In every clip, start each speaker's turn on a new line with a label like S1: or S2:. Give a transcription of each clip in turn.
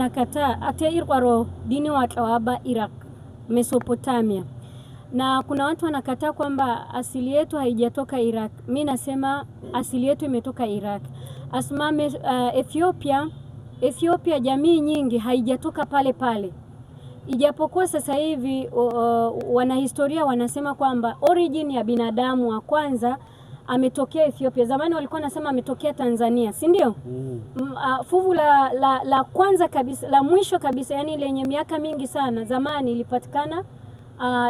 S1: Nakataa ate irkwaro dini watlawaba Iraq, Mesopotamia, na kuna watu wanakataa kwamba asili yetu haijatoka Iraq. Mi nasema asili yetu imetoka Iraq. Asimame Ethiopia. Ethiopia jamii nyingi haijatoka pale pale, ijapokuwa sasa hivi wanahistoria wanasema kwamba origin ya binadamu wa kwanza ametokea Ethiopia. Zamani walikuwa wanasema ametokea Tanzania, si ndio? Fuvu la kwanza kabisa la mwisho kabisa, yani lenye miaka mingi sana zamani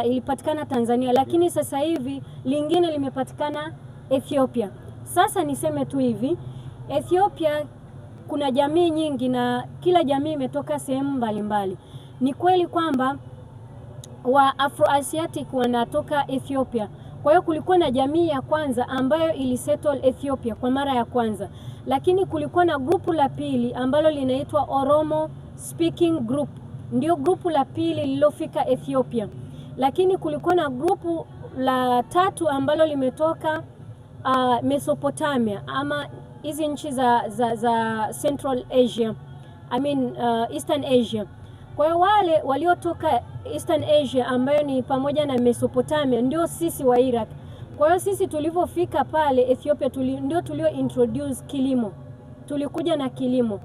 S1: ilipatikana Tanzania, lakini sasa hivi lingine limepatikana Ethiopia. Sasa niseme tu hivi, Ethiopia kuna jamii nyingi na kila jamii imetoka sehemu mbalimbali. Ni kweli kwamba wa Afroasiatic wanatoka Ethiopia. Kwa hiyo kulikuwa na jamii ya kwanza ambayo ilisettle Ethiopia kwa mara ya kwanza, lakini kulikuwa na grupu la pili ambalo linaitwa Oromo Speaking Group, ndio grupu la pili lililofika Ethiopia, lakini kulikuwa na grupu la tatu ambalo limetoka Mesopotamia ama hizi nchi za Central Asia, I mean, Eastern Asia. Kwa hiyo wale waliotoka Eastern Asia ambayo ni pamoja na Mesopotamia ndio sisi wa Iraq. Kwa hiyo sisi tulivyofika pale Ethiopia ndio tulio introduce kilimo, tulikuja na kilimo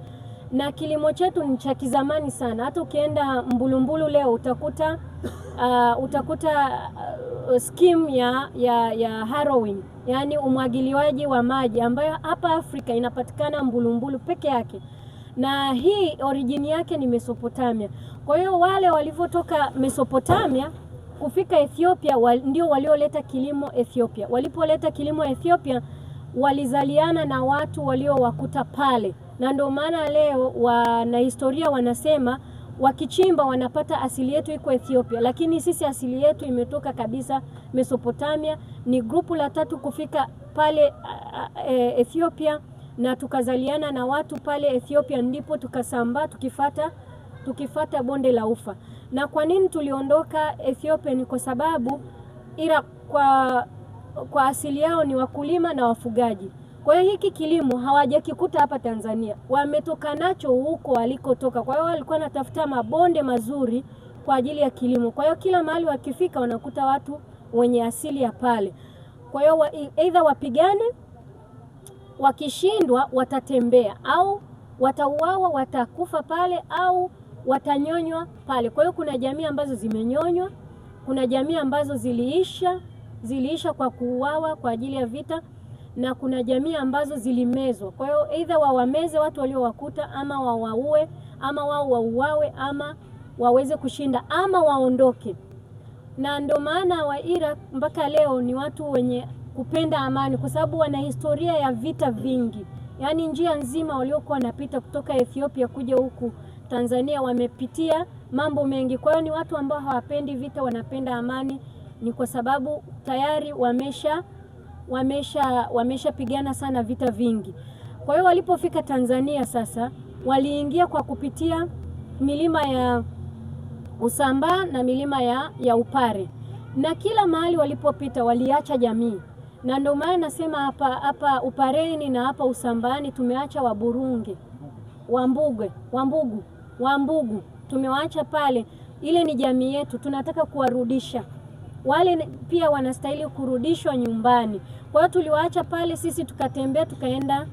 S1: na kilimo chetu ni cha kizamani sana. Hata ukienda Mbulumbulu leo utakuta scheme ya harrowing, yaani umwagiliwaji wa maji ambayo hapa Afrika inapatikana Mbulumbulu peke yake, na hii origin yake ni Mesopotamia. Kwa hiyo wale walivyotoka Mesopotamia kufika Ethiopia ndio walioleta kilimo Ethiopia. Walipoleta kilimo Ethiopia walizaliana na watu waliowakuta pale, na ndio maana leo wanahistoria wanasema wakichimba wanapata asili yetu iko Ethiopia, lakini sisi asili yetu imetoka kabisa Mesopotamia. Ni grupu la tatu kufika pale Ethiopia, na tukazaliana na watu pale Ethiopia, ndipo tukasambaa tukifata bonde la Ufa. Na kwa nini tuliondoka Ethiopia? Ni kwa sababu Iraq kwa asili yao ni wakulima na wafugaji. Kwa hiyo hiki kilimo hawajakikuta hapa Tanzania, wametoka nacho huko walikotoka. Kwa hiyo walikuwa wanatafuta mabonde mazuri kwa ajili ya kilimo. Kwa hiyo kila mahali wakifika wanakuta watu wenye asili ya pale. Kwa hiyo either wapigane, wakishindwa watatembea au watauawa, watakufa pale au watanyonywa pale. Kwa hiyo kuna jamii ambazo zimenyonywa, kuna jamii ambazo ziliisha kwa kuuawa kwa ajili ya vita, na kuna jamii ambazo zilimezwa. Kwa hiyo either wawameze watu waliowakuta, ama wawaue, ama wao wauawe, ama waweze kushinda, ama waondoke. Na ndio maana wa Iraq mpaka leo ni watu wenye kupenda amani, kwa sababu wana historia ya vita vingi. Yaani njia nzima waliokuwa wanapita kutoka Ethiopia kuja huku Tanzania wamepitia mambo mengi. Kwa hiyo ni watu ambao hawapendi vita, wanapenda amani, ni kwa sababu tayari wameshapigana sana vita vingi. Kwa hiyo walipofika Tanzania sasa waliingia kwa kupitia milima ya Usambaa na milima ya Upare, na kila mahali walipopita waliacha jamii, na ndio maana nasema hapa Upareni na hapa Usambani tumeacha Waburunge, Wambuge, Wambugu, Wambugu tumewaacha pale. Ile ni jamii yetu, tunataka kuwarudisha wale, pia wanastahili kurudishwa nyumbani. Kwa hiyo tuliwaacha pale, sisi tukatembea tukaenda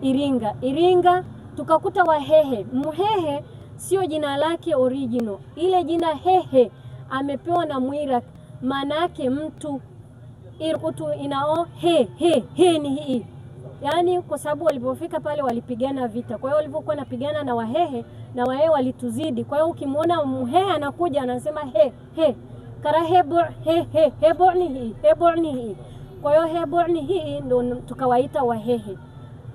S1: Iringa. Iringa tukakuta Wahehe. Mhehe sio jina lake original, ile jina Hehe amepewa na Mwiraq, maana yake mtu utu inao he he he ni hii, yaani kwa sababu walipofika pale walipigana vita. Kwa hiyo walivyokuwa napigana na Wahehe na Wahehe walituzidi. Kwa hiyo ukimwona Mhehe anakuja anasema he he karahebu he he heboni hii heboni hii. Kwa hiyo heboni hii ndo tukawaita Wahehe,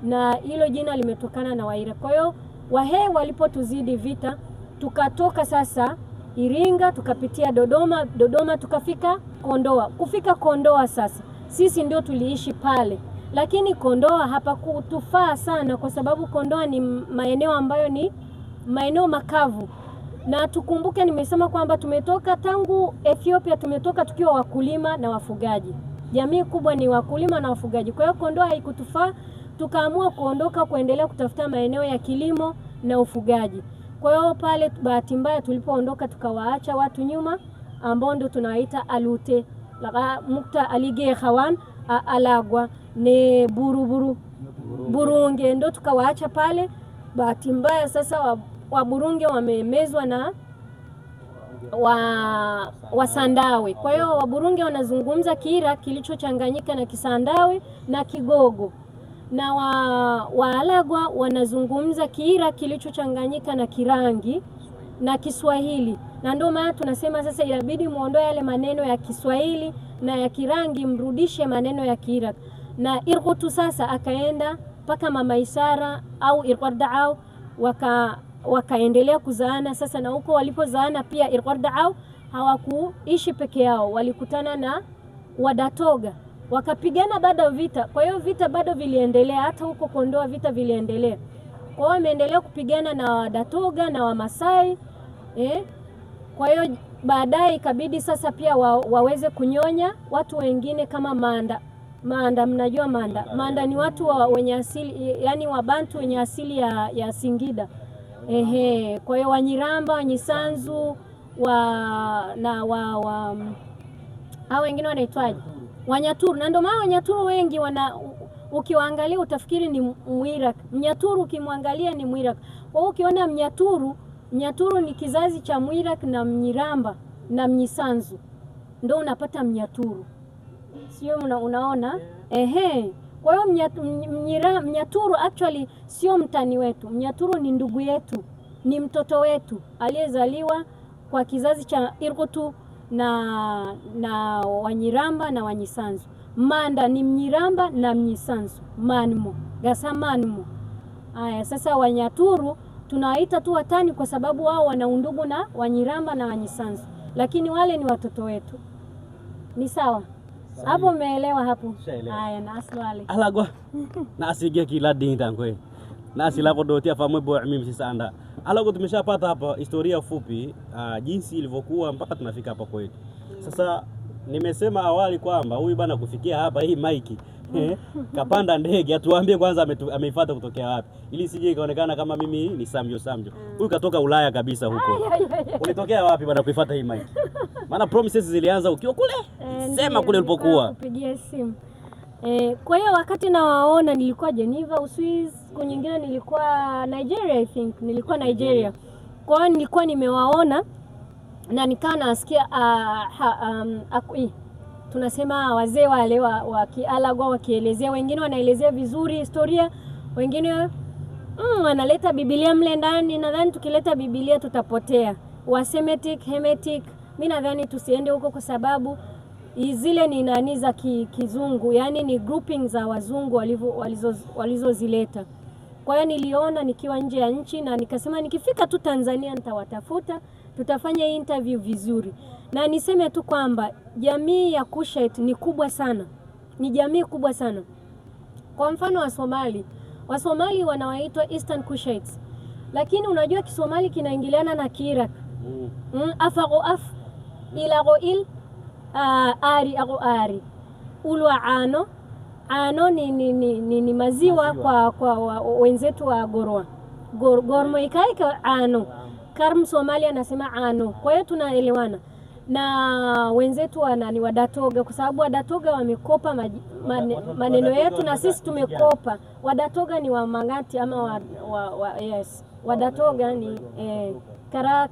S1: na hilo jina limetokana na Waira. Kwa hiyo Wahehe walipotuzidi vita, tukatoka sasa Iringa tukapitia Dodoma, Dodoma tukafika Kondoa. Kufika Kondoa sasa sisi ndio tuliishi pale, lakini Kondoa hapakutufaa sana, kwa sababu Kondoa ni maeneo ambayo ni maeneo makavu, na tukumbuke, nimesema kwamba tumetoka tangu Ethiopia, tumetoka tukiwa wakulima na wafugaji. Jamii kubwa ni wakulima na wafugaji. Kwa hiyo Kondoa haikutufaa, tukaamua kuondoka kuendelea kutafuta maeneo ya kilimo na ufugaji. Kwa hiyo pale bahati mbaya tulipoondoka tukawaacha watu nyuma ambao ndo tunawaita Alute laka mukta alige khawan alagwa ne buruburu Burunge ndo tukawaacha pale. Bahati mbaya sasa Waburunge wamemezwa na Wasandawe. Kwa hiyo Waburunge wanazungumza Kiira kilichochanganyika na Kisandawe na Kigogo, na Waalagwa wanazungumza Kiira kilichochanganyika na Kirangi na Kiswahili, na ndio maana tunasema sasa inabidi muondoe yale maneno ya Kiswahili na ya Kirangi, mrudishe maneno ya Kiira. Na Irqutu sasa akaenda mpaka Mama Isara au Irqardaau wakaendelea kuzaana sasa, na huko walipozaana pia Irqardaau hawakuishi peke yao, walikutana na Wadatoga wakapigana bado vita. Kwa hiyo vita bado viliendelea hata huko Kondoa, vita viliendelea. Kwa hiyo wameendelea kupigana na Wadatoga na Wamasai Kwa hiyo baadaye ikabidi sasa pia waweze kunyonya watu wengine kama Manda. Manda, mnajua Manda. Manda ni watu wenye asili, yani Wabantu wenye asili ya Singida. Ehe, kwa hiyo Wanyiramba, Wanyisanzu, hao wengine wanaitwaje? Wanyaturu. Na ndio maana Wanyaturu wengi ukiwaangalia utafikiri ni Mwirak. Mnyaturu ukimwangalia ni Mwirak. Kwa hiyo ukiona Mnyaturu, Mnyaturu ni kizazi cha Mwirak na Mnyiramba na Mnyisanzu. Ndio unapata Mnyaturu. Sio unaona? Ehe. Kwa hiyo Mnyaturu actually sio mtani wetu. Mnyaturu ni ndugu yetu, ni mtoto wetu aliyezaliwa kwa kizazi cha Irqutu na Wanyiramba na Wanyisanzu. Manda ni Mnyiramba na Mnyisanzu. Manmo, gasa manmo. Aya, sasa Wanyaturu tunawaita tu watani kwa sababu wao wana undugu na Wanyiramba na Wanyisanzu, lakini wale ni watoto wetu. Ni sawa? Hapo umeelewa hapo? Haya, na aswali.
S2: Alagwa. Na asigia kila dinda ngwe. Na asilako dotia famwe boy mimi sasa anda. Alagwa tumeshapata hapa historia fupi jinsi ilivyokuwa mpaka tunafika hapa kwetu. Sasa nimesema awali kwamba huyu bana kufikia hapa hii mic kapanda ndege, atuambie kwanza ameifuata kutokea wapi, ili sije ikaonekana kama mimi ni Samjo Samjo. Huyu katoka Ulaya kabisa huko. Ulitokea wapi bana kuifuata hii mic? Maana promises zilianza ukiwa kule. Sema kule ulipokuwa.
S1: Kupigia simu. Kwa hiyo wakati nawaona nilikuwa Geneva, Uswizi, siku nyingine nilikuwa Nigeria, I think. Nilikuwa Nigeria. Kwa hiyo nilikuwa nimewaona na nikawa nasikia tunasema wazee wale wa Kialagwa wakielezea, wengine wanaelezea vizuri historia, wengine wanaleta Biblia mle ndani. Nadhani tukileta Biblia tutapotea. Wa Semitic, Hamitic, mimi nadhani tusiende huko kwa sababu zile ni nani za kizungu, yani ni grouping za wazungu walizozileta. Kwa hiyo niliona nikiwa nje ya nchi na nikasema nikifika tu Tanzania nitawatafuta, tutafanya interview vizuri. Na niseme tu kwamba jamii ya Kushite ni kubwa sana. Ni jamii kubwa sana. Kwa mfano Wasomali, Wasomali wanawaitwa Eastern Kushites. Lakini unajua Kisomali kinaingiliana na Kiirak. Afago af, ilago il, ari ago ari. Ulwa ano, ano ni maziwa kwa wenzetu wa Gorwa. Gormo ikaika ano. Karm Somalia anasema ano. Kwa hiyo tunaelewana na wenzetu ni Wadatoga, kwa sababu Wadatoga wamekopa maneno yetu na sisi tumekopa. Wadatoga ni wa Mangati ama yes. Wadatoga ni kara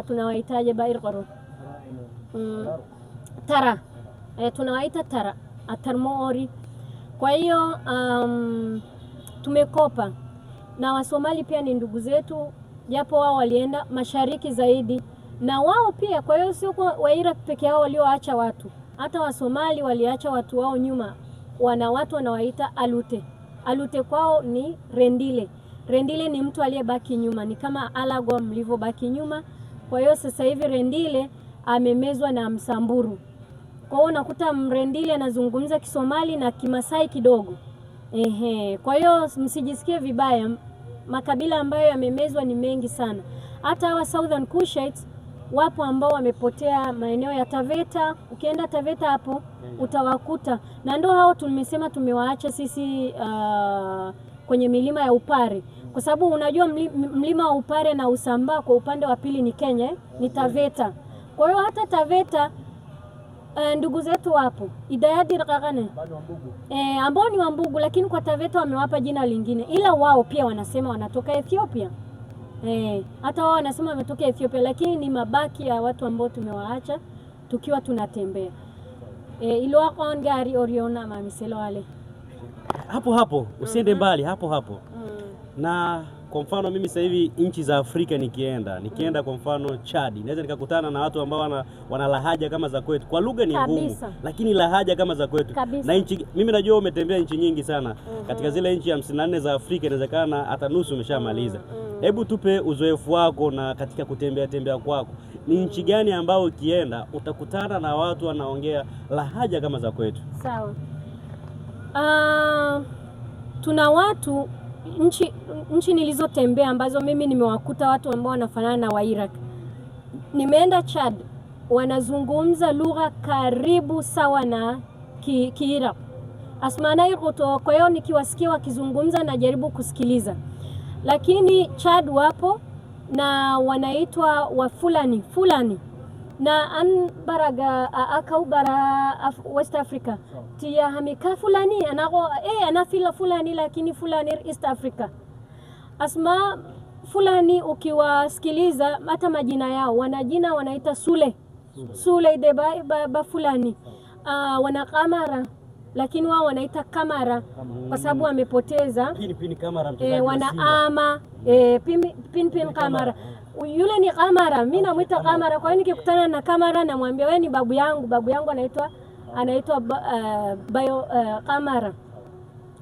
S1: tunawaitaje Bairqaro? Tara. Tunawaita tara, atarmoori. Kwa hiyo tumekopa. Na Wasomali pia ni ndugu zetu, japo wao walienda mashariki zaidi na wao pia. Kwa hiyo sio kwa Wairaq peke yao walioacha watu, hata Wasomali waliacha watu wao nyuma. Wana watu wanawaita Alute. Alute kwao ni Rendile. Rendile ni mtu aliyebaki nyuma, ni kama Alagwa mlivyobaki nyuma. Kwa hiyo sasa hivi Rendile amemezwa na Msamburu. Kwa hiyo unakuta Mrendile anazungumza Kisomali na Kimasai kidogo. Ehe, kwa hiyo msijisikie vibaya. Makabila ambayo yamemezwa ni mengi sana. Hata hawa Southern Kushites wapo ambao wamepotea maeneo ya Taveta. Ukienda Taveta hapo utawakuta. Na ndio hao tumesema tumewaacha sisi kwenye milima ya Upare, kwa sababu unajua mlima wa Upare na Usambaa kwa upande wa pili ni Kenya, ni Taveta. Kwa hiyo hata Taveta ndugu zetu wapo Idayadi Ragane ambao ni Wambugu, lakini kwa Taveta wamewapa jina lingine, ila wao pia wanasema wanatoka Ethiopia. Hata wao wanasema wametoka Ethiopia, lakini ni mabaki ya watu ambao tumewaacha tukiwa tunatembea. Ilwaqon gari oriona mamiselo wale.
S2: Hapo hapo usiende mbali, hapo hapo. Na kwa mfano mimi sasa hivi nchi za Afrika nikienda kwa mfano Chad, naweza nikakutana na watu ambao wana lahaja kama za kwetu. Kwa lugha ni ngumu, lakini lahaja kama za kwetu.
S1: Kabisa.
S2: Na nchi, mimi najua umetembea nchi nyingi sana. Katika zile nchi 54 za Afrika inawezekana hata nusu umeshamaliza. Hebu tupe uzoefu wako na katika kutembea tembea kwako, ni nchi gani ambao ukienda utakutana na watu wanaongea lahaja kama za kwetu?
S1: Sawa. Tuna watu nchi nilizotembea ambazo mimi nimewakuta watu ambao wanafanana na wa Iraq. Nimeenda Chad, wanazungumza lugha karibu sawa na Kiiraq. Asmana ikuto, kwa hiyo nikiwasikia wakizungumza najaribu kusikiliza. Lakini Chad wapo na wanaitwa Wafulani, Fulani. Na an baraga akaubara West Africa tiya hamika fulani anago anafila fulani, lakini fulani East Africa. Asma fulani ukiwasikiliza hata majina yao, wana jina wanaita Sule. Sule de ba fulani. Wana Kamara, lakini wao wanaita Kamara kwa sababu wamepoteza
S2: pin Kamara, mchezaji
S1: wana ama pin Kamara. Yule ni Kamara, mimi namuita Kamara. Kwa hiyo nikikutana na Kamara namwambia wewe ni babu yangu, babu yangu anaitwa Bayo Kamara.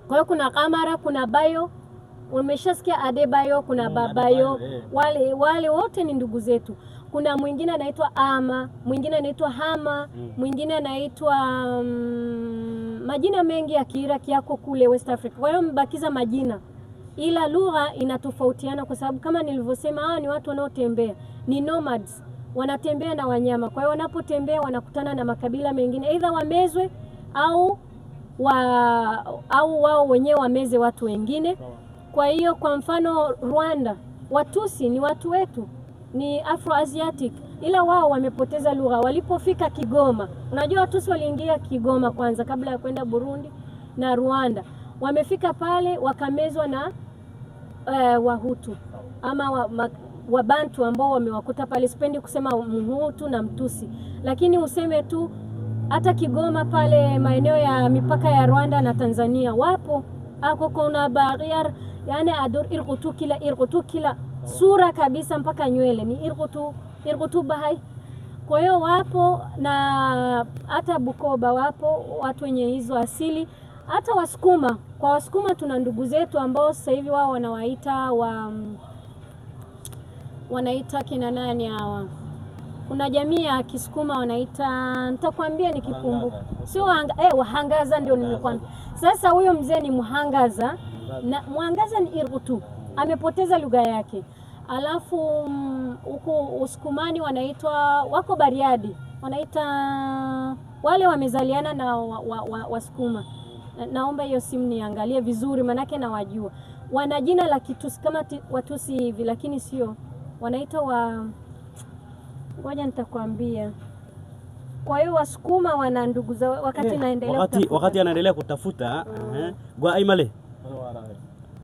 S1: Kwa hiyo kuna Kamara, kuna Bayo, umeshasikia Adebayo, kuna Babayo, wale wote ni ndugu zetu. Kuna mwingine anaitwa Ama, mwingine anaitwa Hama, mwingine anaitwa majina mengi ya Kiiraki yako kule West Africa. Kwa hiyo mbakiza majina, ila lugha inatofautiana kwa sababu kama nilivyosema, hawa ni watu wanaotembea, ni nomads, wanatembea na wanyama. Kwa hiyo wanapotembea wanakutana na makabila mengine, either wamezwe au wao wenyewe wameze watu wengine. Kwa hiyo kwa mfano Rwanda, Watusi ni watu wetu, ni Afro-Asiatic, ila wao wamepoteza lugha walipofika Kigoma. Unajua Watusi waliingia Kigoma kwanza kabla ya kwenda Burundi na Rwanda. Wamefika pale wakamezwa na Wahutu ama Wabantu ambao wamewakuta pale. Sipendi kusema Mhutu na Mtusi, lakini useme tu hata Kigoma pale maeneo ya mipaka ya Rwanda na Tanzania wapo ako kuna barrier, yani adur irqutu kila sura kabisa mpaka nywele ni irqutu bahai. Kwa hiyo wapo, na hata Bukoba wapo watu wenye hizo asili. Hata Wasukuma, kwa Wasukuma tuna ndugu zetu ambao sasa hivi wao wanawaita wanaita kina nani hawa? Kuna jamii ya Kisukuma wanaita, nitakwambia nikikumbuka. Sio Wahangaza ndio nimekwambia. Sasa huyo mzee ni Mhangaza, na Mhangaza ni Irgutu, amepoteza lugha yake. Alafu huko Usukumani wanaitwa, wako Bariadi, wanaita wale wamezaliana na Wasukuma. Naomba hiyo simu niangalie vizuri manake nawajua. Wana jina la Kitusi kama Watusi hivi, lakini sio. Wanaitwa ngoja nitakwambia. Kwa hiyo Wasukuma wana ndugu zao wakati naendelea kutafuta.
S2: Wakati anaendelea kutafuta, gwa aimale.